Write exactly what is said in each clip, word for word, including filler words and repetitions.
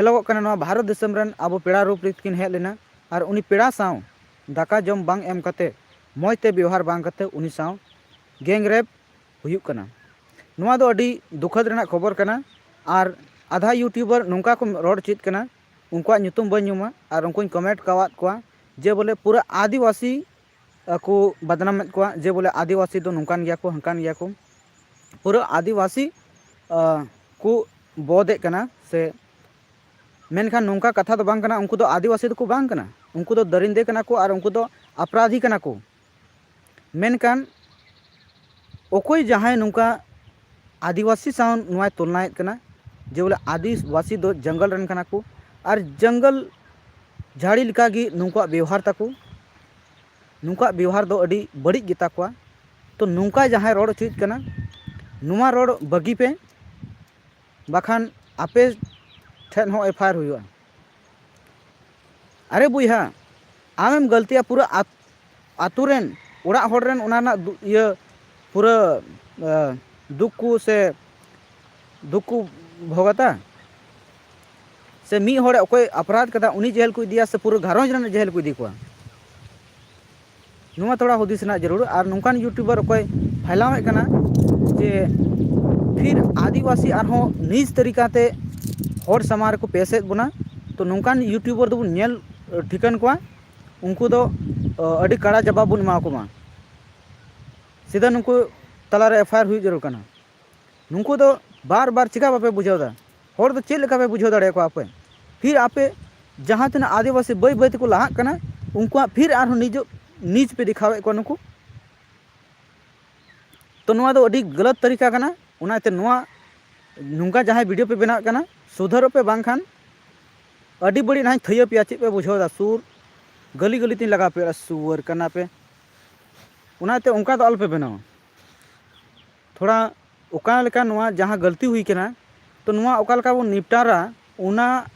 ᱧᱮᱞᱚᱜᱚᱜ ᱠᱟᱱᱟ, ᱱᱚᱣᱟ ᱵᱷᱟᱨᱚᱛ ᱫᱤᱥᱚᱢ ᱨᱮᱱ ᱟᱵᱚ ᱯᱮᱲᱟ ᱨᱩᱯ ᱨᱮᱠᱤᱱ ᱦᱮᱡ ᱞᱮᱱᱟ, ᱟᱨ ᱩᱱᱤ ᱯᱮᱲᱟ ᱥᱟᱶ ᱫᱟᱠᱟ ᱡᱚᱢ ᱵᱟᱝ ᱮᱢ ᱠᱟᱛᱮ, ᱢᱚᱡᱽ ᱛᱮ ᱵᱮᱣᱦᱟᱨ ᱵᱟᱝ ᱠᱟᱛᱮ ᱩᱱᱤ ᱥᱟᱶ gang rape ᱦᱩᱭᱩᱜ ᱠᱟᱱᱟ᱾ ᱱᱚᱣᱟ ᱫᱚ ᱟᱹᱰᱤ ᱫᱩᱠᱷᱟᱹᱛ ᱨᱮᱱᱟᱜ ᱠᱷᱚᱵᱚᱨ ᱠᱟᱱᱟ᱾ ᱟᱨ ᱟᱫᱷᱟ YouTuber ᱱᱚᱝᱠᱟ ᱠᱚ ᱨᱚᱲ ᱪᱮᱫ ᱠᱟᱱᱟ, ᱩᱱᱠᱩᱣᱟᱜ ᱧᱩᱛᱩᱢ ᱵᱟᱹᱧ ᱧᱩᱢᱟ, ᱟᱨ ᱩᱱᱠᱩᱧ comment ᱠᱟᱣᱟᱫ ᱠᱚᱣᱟ ᱡᱮ ᱵᱚᱞᱮ ᱯᱩᱨᱟᱹ ᱟᱹᱫᱤᱵᱟᱹᱥᱤ ᱠᱚ ᱵᱟᱫᱱᱟᱢᱮᱫ ᱠᱚᱣᱟ ᱡᱮ ᱵᱚᱞᱮ ᱟᱹᱫᱤᱵᱟᱹᱥᱤ ᱫᱚ ᱱᱚᱝᱠᱟᱱ ᱜᱮᱭᱟ ᱠᱚ, ᱦᱟᱱᱠᱟᱱ ᱜᱮᱭᱟ ᱠᱚ, ᱯᱩᱨᱟᱹ ᱟᱹᱫᱤᱵᱟᱹᱥᱤ ᱠᱚ ᱵᱚᱫᱮᱫ ᱠᱟᱱᱟ ᱥᱮ᱾ ᱢᱮᱱᱠᱷᱟᱱ ᱱᱚᱝᱠᱟ ᱠᱟᱛᱷᱟ ᱫᱚ ᱵᱟᱝ ᱠᱟᱱᱟ, ᱩᱱᱠᱩ ᱫᱚ ᱟᱹᱫᱤᱵᱟᱹᱥᱤ ᱫᱚᱠᱚ ᱵᱟᱝ ᱠᱟᱱᱟ, ᱩᱱᱠᱩ ᱫᱚ ᱫᱟᱹᱨᱤᱱᱫᱮ ᱠᱟᱱᱟ ᱠᱚ ᱟᱨ ᱩᱱᱠᱩ ᱫᱚ ᱟᱯᱨᱟᱫᱷᱤ ᱠᱟᱱᱟ ᱠᱚ᱾ ᱢᱮᱱᱠᱷᱟᱱ ᱚᱠᱚᱭ ᱡᱟᱦᱟᱸᱭ ᱱᱚᱝᱠᱟ ᱟᱹᱫᱤᱵᱟᱹᱥᱤ ᱥᱟᱶ ᱱᱚᱣᱟᱭ ᱛᱩᱞᱱᱟᱭᱮᱫ ᱠᱟᱱᱟ ᱡᱮ ᱵᱚᱞᱮ ᱟᱹᱫᱤᱵᱟᱹᱥᱤ ᱫᱚ ᱡᱚᱝᱜᱚᱞ ᱨᱮᱱ ᱠᱟᱱᱟ ᱠᱚ, ᱟᱨ ᱡᱚᱝᱜᱚᱞ ᱡᱷᱟᱹᱲᱤ ᱞᱮᱠᱟᱜᱮ ᱱᱩᱠᱩᱣᱟᱜ ᱵᱮᱣᱦᱟᱨ ᱛᱟᱠᱚ, ᱱᱩᱠᱩᱣᱟᱜ ᱵᱮᱣᱦᱟᱨ ᱫᱚ ᱟᱹᱰᱤ ᱵᱟᱹᱲᱤᱡ ᱜᱮᱛᱟ ᱠᱚᱣᱟ᱾ ᱛᱚ ᱱᱚᱝᱠᱟ ᱡᱟᱦᱟᱸᱭ ᱨᱚᱲ ᱦᱚᱪᱚᱭᱮᱫ ᱠᱟᱱᱟ, ᱱᱚᱣᱟ ᱨᱚᱲ ᱵᱟᱹᱜᱤ ᱯᱮ, ᱵᱟᱠᱷᱟᱱ ᱟᱯᱮ ᱴᱷᱮᱱ ᱦᱚᱸ FIR ᱦᱩᱭᱩᱜᱼᱟ᱾ ᱟᱨᱮ ᱵᱚᱭᱦᱟ, ᱟᱢᱮᱢ ᱜᱟᱹᱞᱛᱤᱭᱟ, ᱯᱩᱨᱟᱹ ᱟᱛ- ᱟᱛᱳ ᱨᱮᱱ, ᱚᱲᱟᱜ ᱦᱚᱲ ᱨᱮᱱ ᱚᱱᱟ ᱨᱮᱱᱟᱜ ᱫᱩ- ᱤᱭᱟᱹ ᱯᱩᱨᱟᱹ ᱫᱩᱠ ᱠᱚ ᱥᱮ ᱫᱩᱠ ᱠᱚ ᱵᱷᱳᱜᱟᱛᱟ, ᱥᱮ ᱢᱤᱫ ᱦᱚᱲᱮ ᱚᱠᱚᱭ ᱟᱯᱨᱟᱫᱷ ᱠᱟᱫᱟ ᱩᱱᱤ ᱡᱮᱦᱮᱞ ᱠᱚ ᱤᱫᱤᱭᱟ, ᱥᱮ ᱯᱩᱨᱟᱹ ᱜᱷᱟᱨᱚᱸᱡᱽ ᱨᱮᱱ ᱡᱮᱦᱮᱞ ᱠᱚ ᱤᱫᱤ ᱠᱚᱣᱟ᱾ ᱱᱚᱣᱟ ᱛᱷᱚᱲᱟ ᱦᱩᱫᱤᱥ ᱨᱮᱱᱟᱜ ᱡᱟᱹᱨᱩᱲ᱾ ᱟᱨ ᱱᱚᱝᱠᱟᱱ YouTuber ᱚᱠᱚᱭ ᱯᱷᱟᱭᱞᱟᱣᱮᱫ ᱠᱟᱱᱟ ᱡᱮ ᱯᱷᱤᱨ ᱟᱹᱫᱤᱵᱟᱹᱥᱤ ᱟᱨᱦᱚᱸ ᱱᱤᱡᱽ ᱛᱟᱹᱨᱤᱠᱟ ᱛᱮ ᱦᱚᱲ ᱥᱟᱢᱟᱝ ᱨᱮᱠᱚ ᱯᱮᱥᱮᱫ ᱵᱚᱱᱟ, ᱛᱚ ᱱᱚᱝᱠᱟᱱ YouTuber ᱫᱚᱵᱚᱱ ᱧᱮᱞ ᱴᱷᱤᱠᱟᱹᱱ ᱠᱚᱣᱟ, ᱩᱱᱠᱩ ᱫᱚ ᱟᱹᱰᱤ ᱠᱟᱲᱟ ᱡᱟᱵᱟᱵ ᱵᱚᱱ ᱮᱢᱟ ᱠᱚ ᱢᱟ᱾ ᱥᱤᱫᱷᱟᱹ ᱱᱩᱠᱩ ᱛᱟᱞᱟᱨᱮ FIR ᱦᱩᱭᱩᱜ ᱡᱟᱹᱨᱩᱲ ᱠᱟᱱᱟ᱾ ᱱᱩᱠᱩ ᱫᱚ ᱵᱟᱨ ᱵᱟᱨ ᱪᱮᱠᱟ ᱵᱟᱯᱮ ᱵᱩᱡᱷᱟᱹᱣ ᱮᱫᱟ? ᱦᱚᱲ ᱫᱚ ᱪᱮᱫ ᱞᱮᱠᱟ ᱯᱮ ᱵᱩᱡᱷᱟᱹᱣ ᱫᱟᱲᱮᱭᱟᱠᱚᱣᱟ ᱟᱯᱮ? ᱯᱷᱤᱨ ᱟᱯᱮ ᱡᱟᱦᱟᱸ ᱛᱤᱱᱟᱹᱜ ᱟᱹᱫᱤᱵᱟᱹᱥᱤ ᱵᱟᱹᱭ ᱵᱟᱹᱭ ᱛᱮᱠᱚ ᱞᱟᱦᱟᱜ ᱠᱟᱱᱟ, ᱩᱱᱠᱩᱣᱟᱜ ᱯᱷᱤᱨ ᱟᱨᱦᱚᱸ ᱱᱤᱡ ᱱᱤᱡ ᱯᱮ ᱫᱮᱠᱷᱟᱣᱮᱫ ᱠᱚᱣᱟ ᱱᱩᱠᱩ᱾ ᱛᱚ ᱱᱚᱣᱟ ᱫᱚ ᱟᱹᱰᱤ ᱜᱟᱞᱟᱛ ᱛᱟᱹᱨᱤᱠᱟ ᱠᱟᱱᱟ᱾ ᱚᱱᱟᱛᱮ ᱱᱚᱣᱟ ᱱᱚᱝᱠᱟ ᱡᱟᱦᱟᱸᱭ video ᱯᱮ ᱵᱮᱱᱟᱣᱮᱫ ᱠᱟᱱᱟ, ᱥᱩᱫᱷᱟᱹᱨᱚᱜ ᱯᱮ, ᱵᱟᱝᱠᱷᱟᱱ ᱟᱹᱰᱤ ᱵᱟᱹᱲᱤᱡ ᱱᱟᱦᱟᱜ ᱤᱧ ᱛᱷᱟᱹᱭᱟᱹ ᱯᱮᱭᱟ᱾ ᱪᱮᱫ ᱯᱮ ᱵᱩᱡᱷᱟᱹᱣ ᱮᱫᱟ? ᱥᱩᱨ ᱜᱟᱹᱞᱤ ᱜᱟᱹᱞᱤ ᱛᱤᱧ ᱞᱟᱜᱟᱣ ᱯᱮᱭᱟ, ᱥᱩᱣᱟᱹᱨ ᱠᱟᱱᱟ ᱯᱮ᱾ ᱚᱱᱟᱛᱮ ᱚᱱᱠᱟ ᱫᱚ ᱟᱞᱚᱯᱮ ᱵᱮᱱᱟᱣᱟ᱾ ᱛᱷᱚᱲᱟ ᱚᱠᱟ ᱞᱮᱠᱟ ᱱᱚᱣᱟ ᱡᱟᱦᱟᱸ ᱜᱟᱹᱞᱛᱤ ᱦᱩᱭ ᱠᱟᱱᱟ, ᱛᱚ ᱱᱚᱣᱟ ᱚᱠᱟ ᱞᱮᱠᱟ ᱵᱚᱱ ᱱᱤᱯᱴᱟᱨᱟ, ᱚᱱᱟ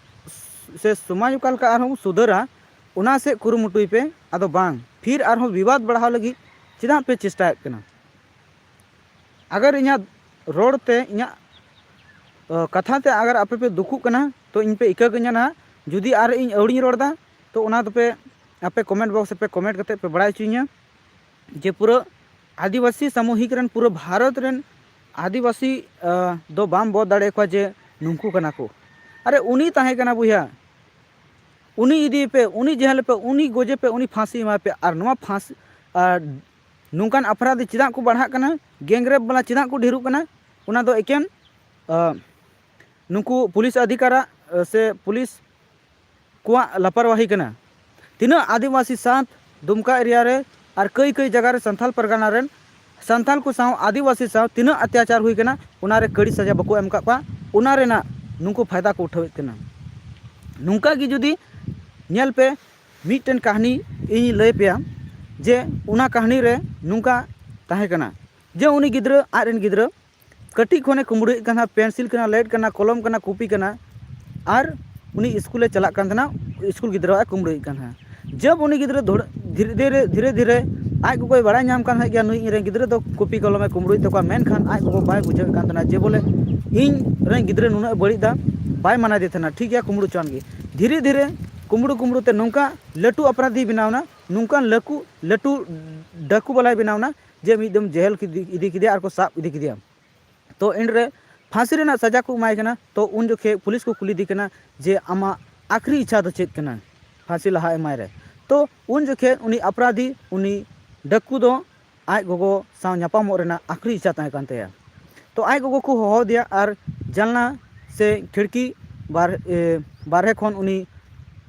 ᱥᱮ ᱥᱚᱢᱟᱡᱽ ᱚᱠᱟ ᱞᱮᱠᱟ ᱟᱨᱦᱚᱸ ᱵᱚᱱ ᱥᱩᱫᱷᱟᱹᱨᱟ, ᱚᱱᱟ ᱥᱮᱫ ᱠᱩᱨᱩᱢᱩᱴᱩᱭ ᱯᱮ᱾ ᱟᱫᱚ ᱵᱟᱝ ᱯᱷᱤᱨ ᱟᱨᱦᱚᱸ ᱵᱤᱵᱟᱫ ᱵᱟᱲᱦᱟᱣ ᱞᱟᱹᱜᱤᱫ ᱪᱮᱫᱟᱜ ᱯᱮ ᱪᱮᱥᱴᱟᱭᱮᱫ ᱠᱟᱱᱟ? ᱟᱜᱟᱨ ᱤᱧᱟᱹᱜ ᱨᱚᱲ ᱛᱮ ᱤᱧᱟᱹᱜ ᱠᱟᱛᱷᱟ ᱛᱮ ᱟᱜᱟᱨ ᱟᱯᱮ ᱯᱮ ᱫᱩᱠᱷᱩᱜ ᱠᱟᱱᱟ, ᱛᱚ ᱤᱧ ᱯᱮ ᱤᱠᱟᱹ ᱠᱟᱹᱧᱟ ᱱᱟᱦᱟᱜ᱾ ᱡᱩᱫᱤ ᱟᱨ ᱤᱧ ᱟᱹᱣᱲᱤᱧ ᱨᱚᱲ ᱮᱫᱟ, ᱛᱚ ᱚᱱᱟ ᱫᱚᱯᱮ ᱟᱯᱮ ᱠᱚᱢᱮᱱᱴ ᱵᱚᱠᱥ ᱨᱮᱯᱮ ᱠᱚᱢᱮᱱᱴ ᱠᱟᱛᱮ ᱯᱮ ᱵᱟᱲᱟᱭ ᱦᱚᱪᱚᱧᱟ ᱡᱮ ᱯᱩᱨᱟᱹ ᱟᱹᱫᱤᱵᱟᱹᱥᱤ ᱥᱟᱢᱩᱦᱤᱠ ᱨᱮᱱ, ᱯᱩᱨᱟᱹ ᱵᱷᱟᱨᱚᱛ ᱨᱮᱱ ᱟᱹᱫᱤᱵᱟᱹᱥᱤ ᱫᱚ ᱵᱟᱢ ᱵᱚᱫ ᱫᱟᱲᱮᱭᱟᱠᱚᱣᱟ ᱡᱮ ᱱᱩᱠᱩ ᱠᱟᱱᱟ ᱠᱚ᱾ ᱟᱨᱮ, ᱩᱱᱤ ᱛᱟᱦᱮᱸ ᱠᱟᱱᱟ ᱵᱚᱭᱦᱟ, ᱩᱱᱤ ᱤᱫᱤᱭᱮ ᱯᱮ, ᱩᱱᱤ ᱡᱮᱦᱮᱞ ᱯᱮ, ᱩᱱᱤ ᱜᱚᱡᱮ ᱯᱮ, ᱩᱱᱤ ᱯᱷᱟᱸᱥᱤ ᱮᱢᱟᱭ ᱯᱮ᱾ ᱟᱨ ᱱᱚᱣᱟ ᱯᱷᱟᱸᱥ ᱟᱨ ᱱᱚᱝᱠᱟᱱ ᱟᱯᱨᱟᱫᱷᱤ ᱪᱮᱫᱟᱜ ᱠᱚ ᱵᱟᱲᱦᱟᱜ ᱠᱟᱱᱟ, ᱜᱮᱝᱨᱮᱯ ᱵᱟᱞᱟ ᱪᱮᱫᱟᱜ ᱠᱚ ᱰᱷᱮᱨᱚᱜ ᱠᱟᱱᱟ, ᱚᱱᱟ ᱫᱚ ᱮᱠᱮᱱ ᱱᱩᱠᱩ ᱯᱩᱞᱤᱥ ᱚᱫᱷᱤᱠᱟᱨᱟᱜ ᱥᱮ ᱯᱩᱞᱤᱥ ᱠᱚᱣᱟᱜ ᱞᱟᱯᱚᱨᱣᱟᱦᱤ ᱠᱟᱱᱟ᱾ ᱛᱤᱱᱟᱹᱜ ᱟᱹᱫᱤᱵᱟᱹᱥᱤ ᱥᱟᱶ ᱫᱩᱢᱠᱟ ᱮᱨᱤᱭᱟ ᱨᱮ ᱟᱨ ᱠᱟᱹᱭ ᱠᱟᱹᱭ ᱡᱟᱭᱜᱟ ᱨᱮ ᱥᱟᱱᱛᱟᱞ ᱯᱟᱨᱜᱟᱱᱟ ᱨᱮᱱ ᱥᱟᱱᱛᱟᱞ ᱠᱚ ᱥᱟᱶ ᱟᱹᱫᱤᱵᱟᱹᱥᱤ ᱥᱟᱶ ᱛᱤᱱᱟᱹᱜ ᱚᱛᱛᱟᱪᱟᱨ ᱦᱩᱭ ᱠᱟᱱᱟ, ᱚᱱᱟ ᱨᱮ ᱠᱟᱹᱲᱤ ᱥᱟᱡᱟ ᱵᱟᱠᱚ ᱮᱢ ᱟᱠᱟᱫ ᱠᱚᱣᱟ, ᱚᱱᱟ ᱨᱮᱱᱟᱜ ᱱᱩᱠᱩ ᱯᱷᱟᱭᱫᱟ ᱠᱚ ᱩᱴᱷᱟᱹᱣᱮᱫ ᱠᱟᱱᱟ᱾ ᱱᱚᱝᱠᱟ ᱜᱮ ᱡᱩᱫᱤ ᱧᱮᱞ ᱯᱮ, ᱢᱤᱫᱴᱮᱱ ᱠᱟᱹᱦᱱᱤ ᱤᱧ ᱞᱟᱹᱭ ᱯᱮᱭᱟ ᱡᱮ ᱚᱱᱟ ᱠᱟᱹᱦᱱᱤ ᱨᱮ ᱱᱚᱝᱠᱟ ᱛᱟᱦᱮᱸ ᱠᱟᱱᱟ ᱡᱮ ᱩᱱᱤ ᱜᱤᱫᱽᱨᱟᱹ, ᱟᱡ ᱨᱮᱱ ᱜᱤᱫᱽᱨᱟᱹ ᱠᱟᱹᱴᱤᱡ ᱠᱷᱚᱱᱮ ᱠᱩᱢᱵᱽᱲᱩᱭᱮᱫ ᱠᱟᱱ ᱛᱟᱦᱮᱱᱟ, ᱯᱮᱱᱥᱤᱞ ᱠᱟᱱᱟ, ᱞᱮᱰ ᱠᱟᱱᱟ, ᱠᱚᱞᱚᱢ ᱠᱟᱱᱟ, ᱠᱚᱯᱤ ᱠᱟᱱᱟ, ᱟᱨ ᱩᱱᱤ ᱥᱠᱩᱞᱮ ᱪᱟᱞᱟᱜ ᱠᱟᱱ ᱛᱟᱦᱮᱱᱟ, ᱥᱠᱩᱞ ᱜᱤᱫᱽᱨᱟᱹᱣᱟᱜ ᱮ ᱠᱩᱢᱵᱽᱲᱩᱭᱮᱫ ᱠᱟᱱ ᱛᱟᱦᱮᱱᱟ᱾ ᱡᱟᱵ ᱩᱱᱤ ᱜᱤᱫᱽᱨᱟᱹ ᱫᱷᱚᱲ-, ᱫᱷᱤᱨᱮ ᱫᱷᱤᱨᱮ, ᱫᱷᱤᱨᱮ ᱫᱷᱤᱨᱮ ᱟᱡ ᱜᱚᱜᱚᱭ ᱵᱟᱲᱟᱭ ᱧᱟᱢ ᱠᱟᱱ ᱛᱟᱦᱮᱸᱫ ᱜᱮᱭᱟ, ᱱᱩᱭ ᱤᱧ ᱨᱮᱱ ᱜᱤᱫᱽᱨᱟᱹ ᱫᱚ ᱠᱚᱯᱤ ᱠᱚᱞᱚᱢᱮ ᱠᱩᱢᱵᱽᱲᱩᱭᱮᱫ ᱛᱟᱠᱚᱣᱟ, ᱢᱮᱱᱠᱷᱟᱱ ᱟᱡ ᱜᱚᱜᱚ ᱵᱟᱭ ᱵᱩᱡᱷᱟᱹᱣᱮᱫ ᱠᱟᱱ ᱛᱟᱦᱮᱱᱟ ᱡᱮ ᱵᱚᱞᱮ ᱤᱧ ᱨᱮᱱ ᱜᱤᱫᱽᱨᱟᱹ ᱱᱩᱱᱟᱹᱜ ᱮ ᱵᱟᱹᱲᱤᱡ ᱮᱫᱟ, ᱵᱟᱭ ᱢᱟᱱᱟᱭᱮᱫᱮ ᱛᱟᱦᱮᱱᱟ, ᱴᱷᱤᱠ ᱜᱮᱭᱟ, ᱠᱩᱢᱵᱽᱲᱩ ᱦᱚᱪᱚᱣᱟᱱ ᱜᱮ᱾ ᱫᱷᱤᱨᱮ ᱫᱷᱤᱨᱮ ᱠᱩᱢᱵᱽᱲᱩ ᱠᱩᱢᱵᱽᱲᱩ ᱛᱮ ᱱᱚᱝᱠᱟ ᱞᱟᱹᱴᱩ ᱚᱯᱨᱟᱫᱷᱤ ᱵᱮᱱᱟᱣ ᱮᱱᱟ, ᱱᱚᱝᱠᱟᱱ ᱞᱟᱹᱠᱩ-, ᱞᱟᱹᱴᱩ ᱰᱟᱹᱠᱩ ᱵᱟᱞᱟᱭ ᱵᱮᱱᱟᱣ ᱮᱱᱟ ᱡᱮ ᱢᱤᱫ ᱫᱚᱢ ᱡᱮᱦᱮᱞ ᱠᱮᱫᱮ-, ᱤᱫᱤ ᱠᱮᱫᱮᱭᱟ ᱟᱨ ᱠᱚ ᱥᱟᱵ ᱤᱫᱤ ᱠᱮᱫᱮᱭᱟ᱾ ᱛᱚ ᱮᱱᱨᱮ ᱯᱷᱟᱸᱥᱤ ᱨᱮᱱᱟᱜ ᱥᱟᱡᱟ ᱠᱚ ᱮᱢᱟᱭ ᱠᱟᱱᱟ᱾ ᱛᱚ ᱩᱱ ᱡᱚᱠᱷᱮᱡ ᱯᱩᱞᱤᱥ ᱠᱚ ᱠᱩᱞᱤᱫᱮ ᱠᱟᱱᱟ ᱡᱮ ᱟᱢᱟᱜ ᱟᱠᱷᱨᱤ ᱤᱪᱪᱷᱟ ᱫᱚ ᱪᱮᱫ ᱠᱟᱱᱟ ᱯᱷᱟᱸᱥᱤ ᱞᱟᱦᱟ ᱮᱢᱟᱭ ᱨᱮ? ᱛᱚ ᱩᱱ ᱡᱚᱠᱷᱮᱡ ᱩᱱᱤ ᱚᱯᱨᱟᱫᱷᱤ, ᱩᱱᱤ ᱰᱟᱹᱠᱩ ᱫᱚ ᱟᱡ ᱜᱚᱜᱚ ᱥᱟᱶ ᱧᱟᱯᱟᱢᱚᱜ ᱨᱮᱱᱟᱜ ᱟᱠᱷᱨᱤ ᱤᱪᱪᱷᱟ ᱛᱟᱦᱮᱸ ᱠᱟᱱ ᱛᱟᱭᱟ᱾ ᱛᱚ ᱟᱡ ᱜᱚᱜᱚ ᱠᱚ ᱦᱚᱦᱚ ᱟᱫᱮᱭᱟ ᱟᱨ ᱡᱟᱱᱞᱟ ᱥᱮ ᱠᱷᱤᱲᱠᱤ ᱵᱟᱨ-, ᱮ, ᱵᱟᱨᱦᱮ ᱠᱷᱚᱱ ᱩᱱᱤ,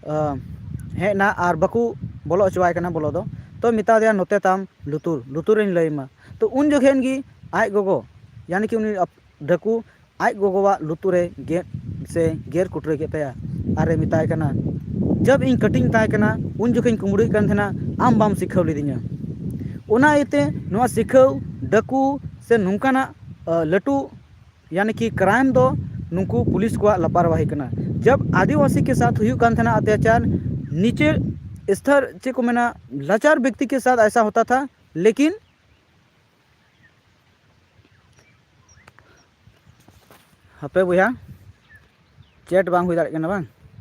ᱟ, ᱦᱮᱡ ᱮᱱᱟ ᱟᱨ ᱵᱟᱠᱚ ᱵᱚᱞᱚ ᱦᱚᱪᱚᱣᱟᱭ ᱠᱟᱱᱟ ᱵᱚᱞᱚ ᱫᱚ᱾ ᱛᱚ ᱢᱮᱛᱟ ᱫᱮᱭᱟ, "ᱱᱚᱛᱮ ᱛᱟᱢ ᱞᱩᱛᱩᱨ, ᱞᱩᱛᱩᱨ ᱨᱮᱧ ᱞᱟᱹᱭ ᱟᱢᱟ᱾" ᱛᱚ ᱩᱱ ᱡᱚᱠᱷᱮᱱ ᱜᱮ ᱟᱡ ᱜᱚᱜᱚ, ᱭᱟᱱᱤ ᱠᱤ ᱩᱱᱤ ᱟᱯ-, ᱰᱟᱹᱠᱩ ᱟᱡ ᱜᱚᱜᱚᱣᱟᱜ ᱞᱩᱛᱩᱨ ᱨᱮ ᱜᱮᱫ ᱥᱮ ᱜᱮᱨ ᱠᱩᱴᱨᱟᱹ ᱠᱮᱫ ᱛᱟᱭᱟ ᱟᱨᱮ ᱢᱮᱛᱟᱭ ᱠᱟᱱᱟ, "ᱡᱟᱵ ᱤᱧ ᱠᱟᱹᱴᱤᱡ ᱤᱧ ᱛᱟᱦᱮᱸ ᱠᱟᱱᱟ, ᱩᱱ ᱡᱚᱠᱷᱮᱡ ᱤᱧ ᱠᱩᱢᱵᱽᱲᱩᱭᱮᱫ ᱠᱟᱱ ᱛᱟᱦᱮᱱᱟ, ᱟᱢ ᱵᱟᱢ ᱥᱤᱠᱷᱟᱹᱣ ᱞᱤᱫᱤᱧᱟ᱾" ᱚᱱᱟ ᱤᱭᱟᱹᱛᱮ ᱱᱚᱣᱟ ᱥᱤᱠᱷᱟᱹᱣ, ᱰᱟᱹᱠᱩ ᱥᱮ ᱱᱚᱝᱠᱟᱱᱟᱜ, ᱟ, ᱞᱟᱹᱴᱩ ᱭᱟᱱᱤ ᱠᱤ ᱠᱨᱟᱭᱤᱢ ᱫᱚ ᱱᱩᱠᱩ ᱯᱩᱞᱤᱥ ᱠᱚᱣᱟᱜ ᱞᱟᱯᱟᱨᱣᱟᱦᱤ ᱠᱟᱱᱟ᱾ ᱡᱟᱵ ᱟᱹᱫᱤᱵᱟᱹᱥᱤ ᱠᱮ ᱥᱟᱛᱷ ᱦᱩᱭᱩᱜ ᱠᱟᱱ ᱛᱟᱦᱮᱱᱟ ᱚᱛᱛᱟᱪᱟᱨ, ᱱᱤᱪᱮ ᱥᱛᱚᱨ, ᱪᱮᱫ ᱠᱚ ᱢᱮᱱᱟ, ᱞᱟᱪᱟᱨ ᱵᱮᱠᱛᱤ ᱠᱮ ᱥᱟᱛᱷ ᱟᱭᱥᱟ ᱦᱳᱛᱟ ᱛᱷᱟ, ᱞᱮᱠᱤᱱ ᱦᱟᱯᱮ ᱵᱚᱭᱦᱟ, ᱪᱮᱴ ᱵᱟᱝ ᱦᱩᱭ ᱫᱟᱲᱮᱭᱟᱜ ᱠᱟᱱᱟ ᱵᱟᱝ?